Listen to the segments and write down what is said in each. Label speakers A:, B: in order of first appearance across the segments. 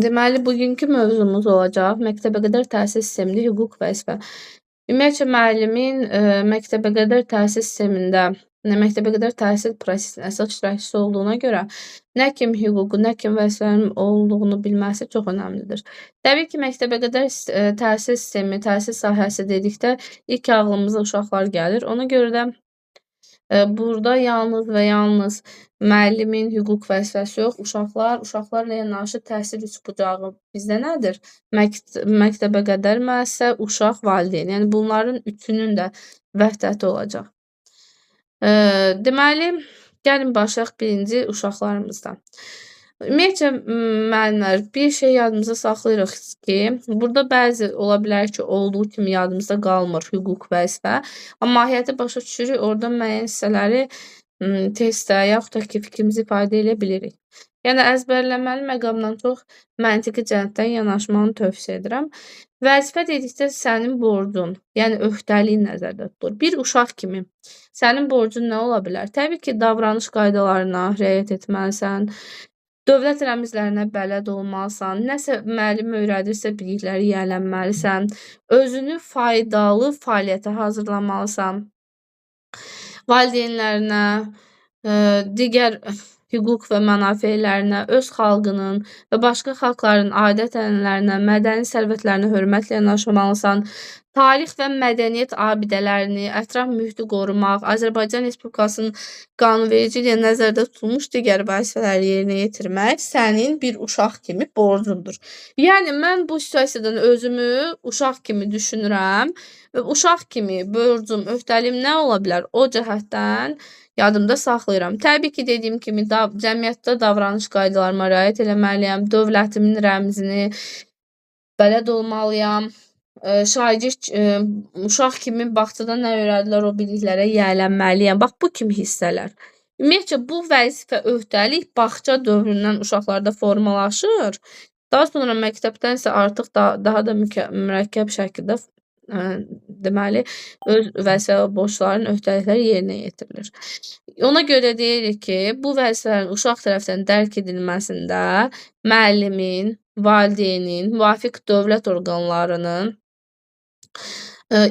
A: Deməli, bugünkü mövzumuz olacaq məktəbəqədər təhsil sistemində hüquq vəzifə. Ümumiyyətcə, müəllimin məktəbəqədər təhsil sistemində, məktəbəqədər təhsil prosesinin əsas iştirakçısı olduğuna görə nə kimi hüququ, nə kimi vəzifələrin olduğunu bilməsi çox önəmlidir. Təbii ki, məktəbəqədər təhsil sistemi, təhsil sahəsi dedikdə ilk ağlımıza uşaqlar gəlir. Ona görə də burada yalnız və yalnız müəllimin hüquq vəzifəsi yox, uşaqlar, uşaqlarla yanaşı təhsil üçbucağı bizdə nədir? Məktəbəqədər müəssisə, uşaq, valideyn. Yəni bunların üçünün də vəhdəti olacaq. Deməli, gəlin başlayaq birinci uşaqlarımızdan. Ümumiyyətcə, müəllimlər, bir şey yadımızda saxlayırıq ki, burada bəzi ola bilər ki, olduğu kimi yadımızda qalmır hüquq vəzifə, amma mahiyyəti başa düşürük, orada müəyyən hissələri testdə yaxud da ki, fikrimizi ifadə edə bilirik. Yəni, əzbərləməli məqamdan çox məntiqi cəhətdən yanaşmanı tövsiyə edirəm. Vəzifə dedikdə sənin borcun, yəni öhdəliyin nəzərdə tutulur. Bir uşaq kimi sənin borcun nə ola bilər? Təbii ki, davranış qaydalarına riayət etməlisən, dövlət rəmzlərinə bələd olmalısan, nəsə müəllim öyrədirsə bilikləri yiyələnməlisən, özünü faydalı fəaliyyətə hazırlamalısan, valideynlərinə, digər hüquq və mənafelərinə, öz xalqının və başqa xalqların adət-ənənələrinə, mədəni sərvətlərinə hörmətlə yanaşmalısan, tarix və mədəniyyət abidələrini, ətraf mühiti qorumaq, Azərbaycan Respublikasının qanunvericiliyi ilə nəzərdə tutulmuş digər vəzifələri yerinə yetirmək sənin bir uşaq kimi borcundur. Yəni, mən bu situasiyadan özümü uşaq kimi düşünürəm və uşaq kimi borcum, öhdəliyim nə ola bilər? O cəhətdən yadımda saxlayıram. Təbii ki, dediyim kimi, cəmiyyətdə davranış qaydalarıma riayət eləməliyəm, dövlətimin rəmzini bələd olmalıyam, şagird, uşaq kimi bağçada nə öyrədilər, o biliklərə yiyələnməliyəm. Bax, bu kimi hissələr. Ümumiyyətcə, bu vəzifə, öhdəlik bağça dövründən uşaqlarda formalaşır. Daha sonra məktəbdən isə artıq daha da mürəkkəb şəkildə deməli, öz vəzifə və borcların, öhdəlikləri yerinə yetirilir. Ona görə deyirik ki, bu vəzifələrin uşaq tərəfindən dərk edilməsində müəllimin, valideynin, müvafiq dövlət orqanlarının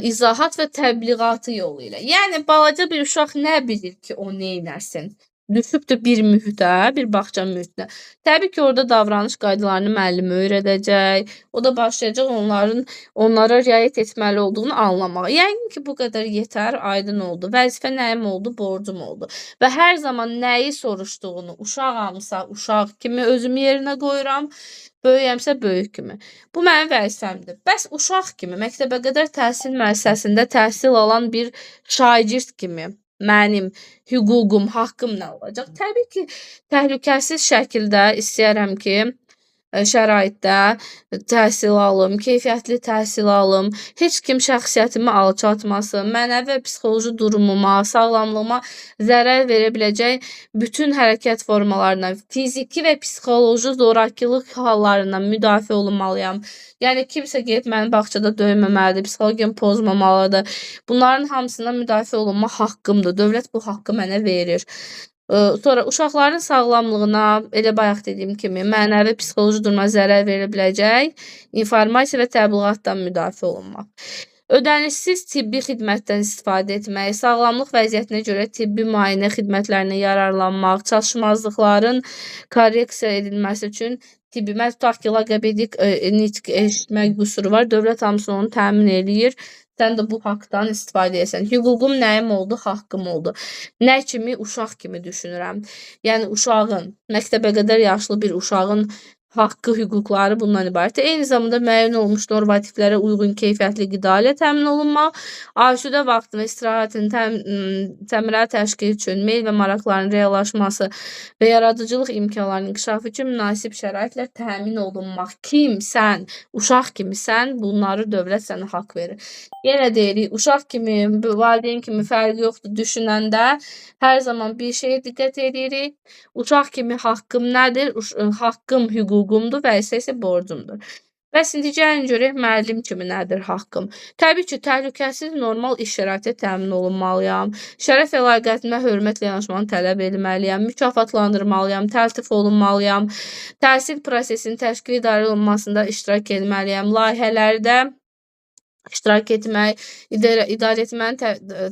A: izahat və təbliğatı yolu ilə. Yəni, balaca bir uşaq nə bilir ki, o neynəsin? Düşübdür bir mühitə, bir bağça mühitinə. Təbii ki, orada davranış qaydalarını müəllim öyrədəcək. O da başlayacaq onlara riayət etməli olduğunu anlamağa. Yəqin ki, bu qədər yetər, aydın oldu. Vəzifə nəyim oldu, borcum oldu. Və hər zaman nəyi soruşduğunu, uşağamsa uşaq kimi özümü yerinə qoyuram, böyüyəmsə böyük kimi. Bu mənim vəzifəmdir. Bəs uşaq kimi, məktəbəqədər təhsil müəssisəsində təhsil alan bir şagird kimi mənim hüququm, haqqım nə olacaq? Təbii ki, təhlükəsiz şəkildə istəyərəm ki, şəraitdə təhsil alım, keyfiyyətli təhsil alım, heç kim şəxsiyyətimi alçatmasın, mənəvi və psixoloji durumuma, sağlamlığıma zərər verə biləcək bütün hərəkət formalarından, fiziki və psixoloji zorakılıq hallarından müdafiə olunmalıyam. Yəni, kimsə gedib məni bağçada döyməməlidir, psixologiyamı pozmamalıdır. Bunların hamısından müdafiə olunma haqqımdır. Dövlət bu haqqı mənə verir. Sonra uşaqların sağlamlığına, elə bayaq dediyim kimi, mənəvi, psixoloji duruma zərər verə biləcək informasiya və təbliğatdan müdafiə olunmaq. Ödənişsiz tibbi xidmətdən istifadə etmək, sağlamlıq vəziyyətinə görə tibbi müayinə xidmətlərinə yararlanmaq, çatışmazlıqların korreksiya edilməsi üçün tibbi, mən tutaq ki, loqopedik nitq eşitmə qüsuru var, dövlət hamısını onu təmin eləyir. Sən də bu haqdan istifadə edirsən. Hüququm nəyim oldu, haqqım oldu. Nə kimi? Uşaq kimi düşünürəm. Yəni, uşağın, məktəbəqədər yaşlı bir uşağın haqqı, hüquqları bundan ibarətdir. Eyni zamanda müəyyən olunmuş normativlərə uyğun keyfiyyətli qida ilə təmin olunmaq, asudə vaxtın və istirahətin səmərəli təşkil üçün, meyl və maraqlarının reallaşması və yaradıcılıq imkanlarının inkişafı üçün münasib şəraitlə təmin olunmaq. Kim sən, uşaq kimi sən, bunları dövlət sənə haqq verir. Yenə deyirik, uşaq kimi, valideyn kimi fərqi yoxdur düşünəndə hər zaman bir şeyə diqqət edirik. Uşaq kimi haqqım nədir? Haqqım hüququmdur, vəzifə isə borcumdur. Bəs indi gəlin görək müəllim kimi nədir haqqım? Təbii ki, təhlükəsiz normal iş şəraiti təmin olunmalıyam. Şərəf və ləyaqətimə hörmətlə yanaşmanı tələb etməliyəm, mükafatlandırmalıyam, təltif olunmalıyam, təhsil prosesinin təşkil idarə olunmasında iştirak etməliyəm, layihələrdə iştirak etmək, idarə etmənin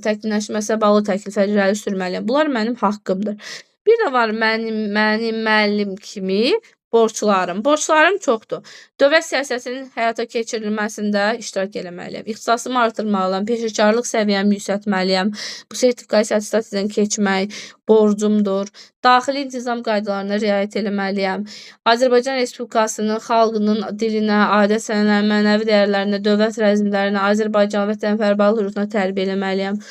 A: təkmilləşməsinə bağlı təkliflər irəli sürməliyəm. Bunlar mənim haqqımdır. Bir də var mənim müəllim kimi borclarım. Borclarım çoxdur. Dövlət siyasətinin həyata keçirilməsində iştirak eləməliyəm. İxtisasımı artırmalıyam, peşəkarlıq səviyyəmi yüksəltməliyəm. Bu sertifikasiya attestasiyadan keçmək borcumdur. Daxili intizam qaydalarına riayət eləməliyəm. Azərbaycan Respublikasının xalqının dilinə, adət-ənənələrinə, mənəvi dəyərlərinə, dövlət rəzmlərinə, Azərbaycan vətənpərvərlik ruhuna tərbiyə eləməliyəm.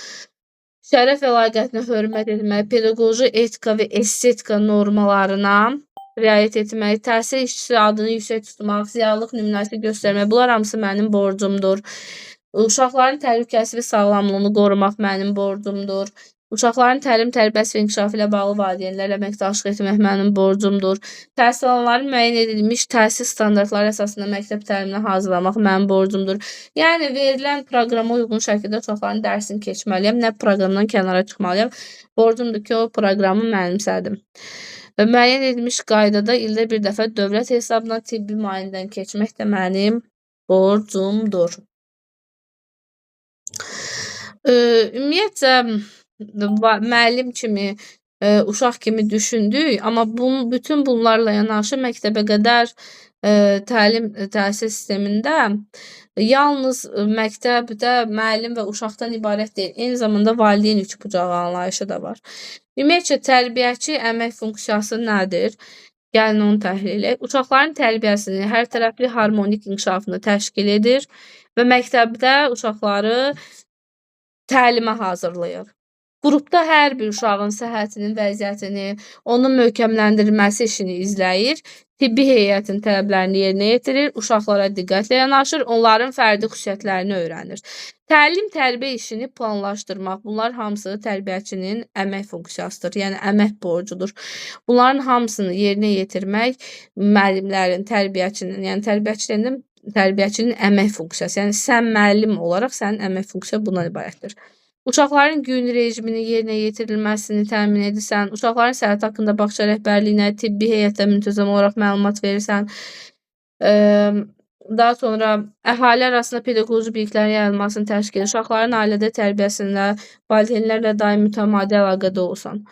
A: Şərəf və ləyaqətinə hörmət etmək, pedaqoji etika və estetika normalarına riayət etmək, təhsil işçisi adını yüksək tutmaq, ziyalılıq nümunəsi göstərmək, bunlar hamısı mənim borcumdur. Uşaqların təhlükəsizliyi və sağlamlığını qorumaq mənim borcumdur. Uşaqların təlim, tərbiyəsi və inkişafı ilə bağlı valideynlərlə əməkdaşlıq etmək mənim borcumdur. Təhsil alanların müəyyən edilmiş təhsil standartları əsasında məktəb təliminə hazırlamaq mənim borcumdur. Yəni, verilən proqrama uyğun şəkildə uşaqların dərsini keçməliyəm, nə proqramdan kənara çıxmalıyam. Borcumdur ki, o proqramı mənimsədim. Və müəyyən edilmiş qaydada ildə bir dəfə dövlət hesabına tibbi müayinədən keçmək də mənim borcumdur. Ümumiyyətcə, müəllim kimi, uşaq kimi düşündük, amma bütün bunlarla yanaşı məktəbə qədər təlim, təhsil sistemində yalnız məktəbdə müəllim və uşaqdan ibarət deyil, eyni zamanda valideyn üçbucağı anlayışı da var. Ümumiyyətcə, tərbiyəçi əmək funksiyası nədir? Gəlin onu təhlil edək. Uşaqların tərbiyəsini, hər tərəfli harmonik inkişafını təşkil edir və məktəbdə uşaqları təlimə hazırlayır. Qrupda hər bir uşağın səhhətinin vəziyyətini, onun möhkəmləndirilməsi işini izləyir, tibbi heyətin tələblərini yerinə yetirir, uşaqlara diqqətlə yanaşır, onların fərdi xüsusiyyətlərini öyrənir. Təlim, tərbiyə işini planlaşdırmaq, bunlar hamısı tərbiyəçinin əmək funksiyasıdır, yəni əmək borcudur. Bunların hamısını yerinə yetirmək müəllimlərin, tərbiyəçinin, yəni tərbiyəçi dedim, tərbiyəçinin əmək funksiyası, yəni sən müəllim olaraq sənin əmək funksiya bundan ibarətdir. Uşaqların gün rejiminin yerinə yetirilməsini təmin edirsən, uşaqların səhhəti haqqında bağça rəhbərliyinə, tibbi heyətə müntəzəm olaraq məlumat verirsən. Daha sonra əhali arasında pedaqoji biliklərin yayılmasını təşkil edir, uşaqların ailədə tərbiyəsində valideynlərlə daim mütəmadi əlaqədə olsan.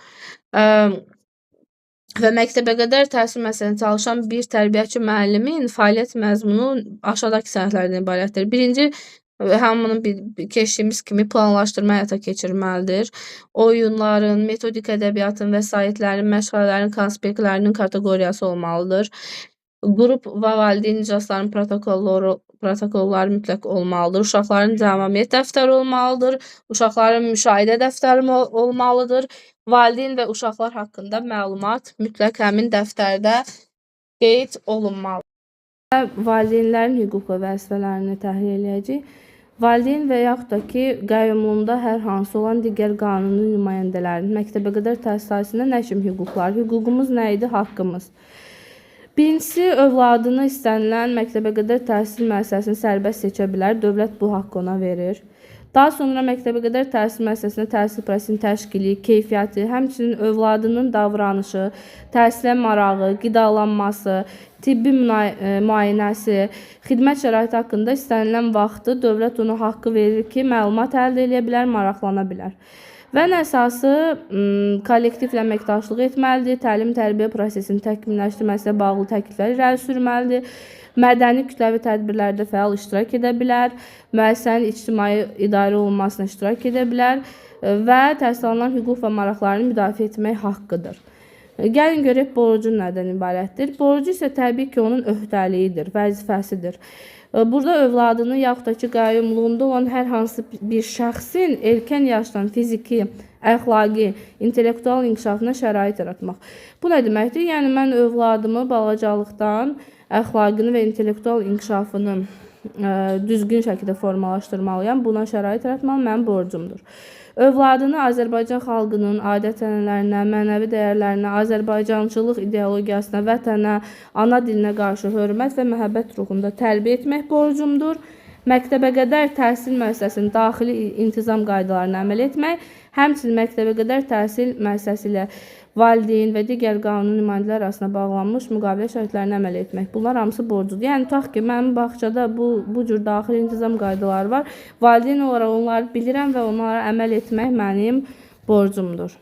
A: Və məktəbə qədər təhsil müəssisəsində çalışan bir tərbiyəçi müəllimin fəaliyyət məzmunu aşağıdakı sənədlərdən ibarətdir. Birinci, hamının keçdiyimiz kimi planlaşdırma həyata keçirməlidir. Oyunların, metodik ədəbiyyatın, vəsaitlərin, məşğələlərin, konspektlərinin kateqoriyası olmalıdır. Qrup və valideyn iclaslarının protokolları mütləq olmalıdır. Uşaqların davamiyyət dəftəri olmalıdır. Uşaqların müşahidə dəftəri olmalıdır. Valideyn və uşaqlar haqqında məlumat mütləq həmin dəftərdə qeyd olunmalıdır. Valideynlərin hüquq və vəzifələrini təhlil eləyəcəyik. Valideyn və yaxud da ki, qəyyumluğunda hər hansı olan digər qanuni nümayəndələrin məktəbə qədər təhsil sahəsində nə kimi hüquqlar? Hüququmuz nə idi? Haqqımız. Birincisi, övladını istənilən məktəbə qədər təhsil müəssisəsini sərbəst seçə bilər. Dövlət bu haqqı ona verir. Daha sonra məktəbə qədər təhsil müəssisəsində təhsil prosesinin təşkili, keyfiyyəti, həmçinin övladının davranışı, təhsilə marağı, qidalanması, tibbi müayinəsi, xidmət şəraiti haqqında istənilən vaxtı dövlət ona haqqı verir ki, məlumat əldə edə bilər, maraqlana bilər. Və ən əsası kollektivlə əməkdaşlıq etməlidir, təlim-tərbiyə prosesinin təkmilləşdirməsinə bağlı təkliflər irəli sürməlidir, mədəni kütləvi tədbirlərdə fəal iştirak edə bilər, müəssisənin ictimai idarə olunmasına iştirak edə bilər və təhsil alınan hüquq və maraqlarını müdafiə etmək haqqıdır. Gəlin görək borcu nədən ibarətdir? Borcu isə təbii ki, onun öhdəliyidir, vəzifəsidir. Burada övladını yaxud da ki, qəyyumluğunda olan hər hansı bir şəxsin erkən yaşdan fiziki, əxlaqi, intellektual inkişafına şərait yaratmaq. Bu nə deməkdir? Yəni, mən övladımı balacalıqdan əxlaqını və intellektual inkişafını düzgün şəkildə formalaşdırmalıyam. Buna şərait yaratmaq mənim borcumdur. Övladını Azərbaycan xalqının adət-ənənələrinə, mənəvi dəyərlərinə, azərbaycançılıq ideologiyasına, vətənə, ana dilinə qarşı hörmət və məhəbbət ruhunda tərbiyə etmək borcumdur. Məktəbəqədər təhsil müəssisəsinin daxili intizam qaydalarına əməl etmək, həmçinin məktəbəqədər təhsil müəssisəsi ilə valideyn və digər qanuni nümayəndələr arasında bağlanmış müqavilə şərtlərinə əməl etmək. Bunlar hamısı borcudur. Yəni tutaq ki, mənim bağçada bu cür daxili intizam qaydaları var. Valideyn olaraq onları bilirəm və onlara əməl etmək mənim borcumdur.